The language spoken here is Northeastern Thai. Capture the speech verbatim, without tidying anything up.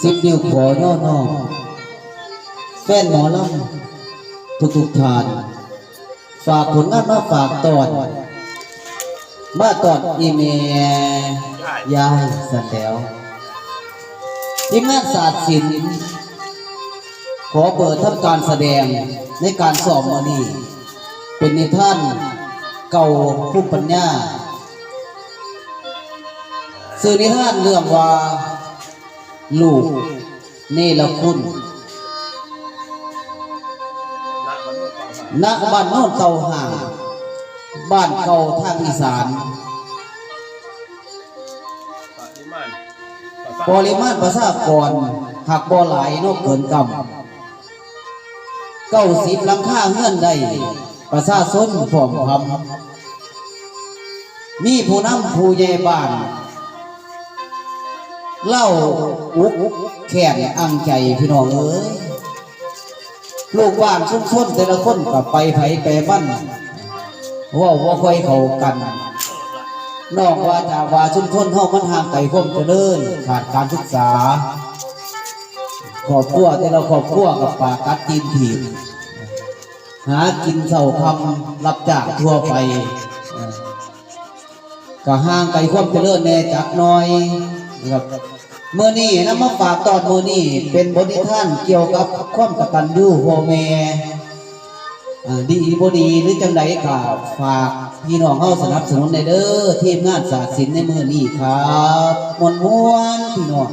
สิบนิ้วขอย่อน้อมแฟนหมอลำทุกๆท่าน ฝากผลงานมาฝากตอน มาตอนอีเมยายสันแล้ว ทีมงานศาสตร์ศิลป์ ขอเปิดทำการแสดงในการซ้อมมื้อนี้ เป็นนิทานเก่าภูมิปัญญา ชื่อนิทานเรื่องว่า ลูกเนรคุณ ณ บ้านโนนเต่าห่าง บ้านเก่าทางอีสาน ปริมาณประชากรหากบ่หลายเนาะเกินกำ เก้าสิบหลังคาเฮือนได้ ประชาชนพร้อมพำ มีผู้นำผู้ใหญ่บ้าน เล่าอุกแขนอังใจพี่น้องเอ้ย ลูกบ้านชุมชนแต่ละคนก็ไปไผไปมัน เว้าบ่ค่อยเข้ากัน น้องว่าจากว่าชุมชนเฮามันห่างไกลความเจริญ ขาดการศึกษา ครอบครัวแต่ละครอบครัวกับปากกัดตีนถีบ หากินเช้าค่ำรับจ้างทั่วไป เอ่อ ก็ห่างไกลความเจริญแน่จักหน่อยนะครับ มื้อนี้นำมาฝากตอนมื้อนี้เป็นบทนิทานเกี่ยวกับความกตัญญูพ่อแม่ อ่า ดีบ่ดีหรือจังใดก็ฝากพี่น้องเฮาสนับสนุนแน่เด้อ ทีมงานศาสตร์ศิลป์ในมื้อนี้ครับ ม่วนๆพี่น้อง